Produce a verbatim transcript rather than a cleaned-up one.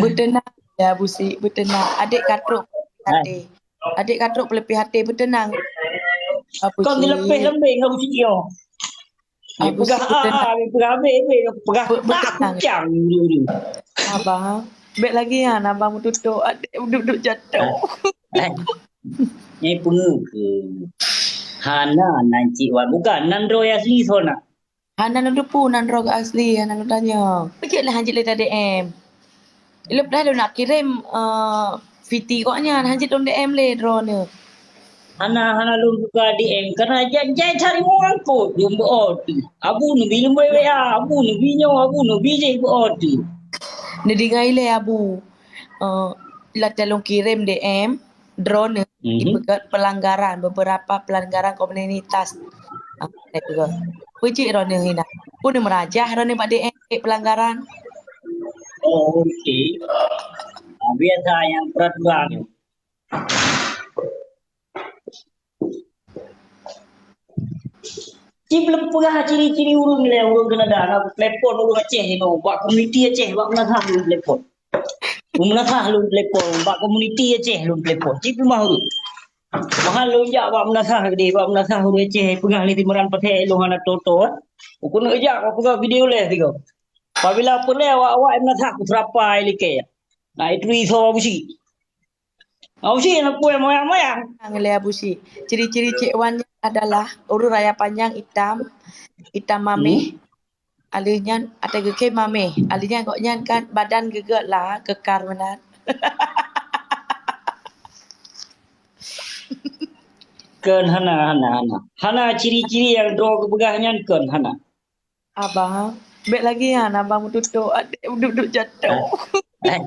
Beuteunang ya, Abu Syiek, beuteunang. Adék ka trok peuleueh até. Adék ka trok peuleueh até, beuteunang. Abu Syiek. Kon dileupeh lembeng Abu Syiek yo. Abu Syiek, beuteunang. Peugah, ah, peugah abéh, abéh, peugah. Beuteunang. Abang, bèk lagèe nyan, abang meututoe, adék duek-duek jatoh. Nyang peungeuh keu. Hana nan cit wan. Bukan, nan droe asli soe na. Hana lôn teupeu nan droe asli, hana lôn tanyong. Peue cit lé hanjeuet lé ta-D M. Ileup dah lôn nak kirém, eh, fiti kok nyan, hanjeuet lôn D M lé droeneuh. Hana, hana lôn buka D M, karena jai, jai cari orang kot, lôn beu-o teuh. Abu neubi lôn beu W A, abu neubi nyoe, abu neubi jih beu-o teuh. Neudingai lé Abu. Eh, lam lôn kirém D M, droeneuh dipeugah pelanggaran, beberapa pelanggaran komunitas. Ah, peue cit droeneuh inan. Peue neumeurajah droeneuh bak D M pelanggaran. Oh, okey. Ah, biasa nyang peraturan. Cit lôn peugah ciri-ciri ureueng lé ureueng Kanada, na telepon ureueng Aceh inoe, bak komuniti Aceh, bak meunasah lôn telepon. Bak meunasah lôn telepon, bak komuniti Aceh lôn telepon. Cit peumah ureueng. Mahal lôn jak bak meunasah keudéh, bak meunasah ureueng Aceh, peugah lé Timuran Pathé lôn hana toto, eh. Keuneuk jak bak peugah video lé sigoe. Apabila peureulèe awak-awak meunasah, kuseurapa likèe. Na ituri soe Abu Syiek. Abu Syiek na peue moyang-moyang. Nang lé Abu Syiek. Ciri-ciri Cék Wan nyan adalah ureueng raya panjang itam, itam mamèh. Hmm. Alèh nyan, ateueh geukhem mamèh. Alèh nyan gobnyan kan badan geugèt lah, keukar meunan. Kon hana, hana, hana. Hana ciri-ciri nyang droe geupeugah nyan kon hana. Abang, bèk lagèe nyan, abang meututoe, adék duek-duek jatoh. Eh, eh.